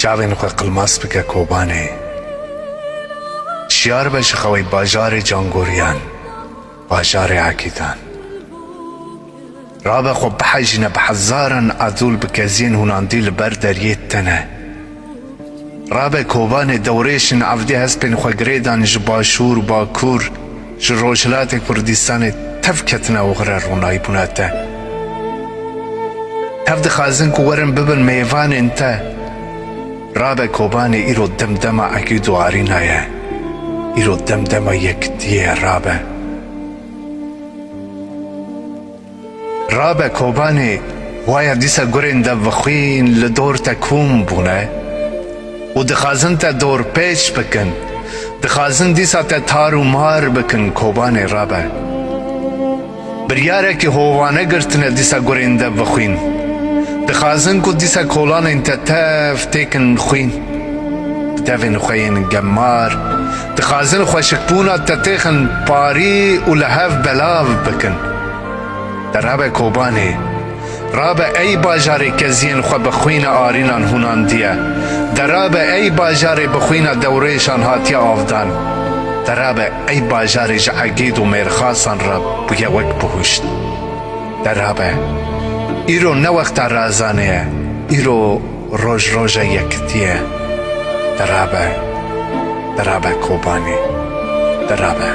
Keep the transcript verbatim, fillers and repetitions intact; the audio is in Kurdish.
Çavên xwe qilmas bike Kobanê. Şiyar be ji xewê bajarê cangoriyan, bajarê Ekîdan. Rabe xwe bihejîne bi hezaran edûl bi keziyên hûnandî li ber deriyê te ne. Rabe Kobanê dewrêşin evdî hespên xwe girêdan ji başûr, bakur, ji rojhilatê Kurdistanê tev ketine oxire ronayîbûna te. Tev dixwazin ku werin bibin mêvanên te. Rabe Kobanê îro demdema Ekîd û Arîna ye. Îro demdema yekitiyê ye Rabe. Rabe Kobanê, waya dîsa gurên devvixwîn li dor te kom bûne û dixwazin te dorpêç bikin. Dixwazin dîsa te tar û mar bikin Kobanê Rabe. Biryarekî hovane girtine dîsa gurên devvixwîn. Dixwazin ku dîsa kolanên te tev têkin xwîn. Bi devên xwe yên gemar, dixwazin xweşikbûna te têxin parî û li hev belav bikin. De Rabe Kobanê, rabe ey bajarê keziyên xwe bi xwîna arînan hûnandiye. De rabe ey bajarê bi xwîna dewrêşan hatiye avdan. De rabe ey bajarê ji Egîd û Mêrxasan re bûye wek bihuşt. De rabe, îro ne wexta razanê ye, îro roj roja yekitiyê ye. De rabe, de rabe Kobanê, de rabe.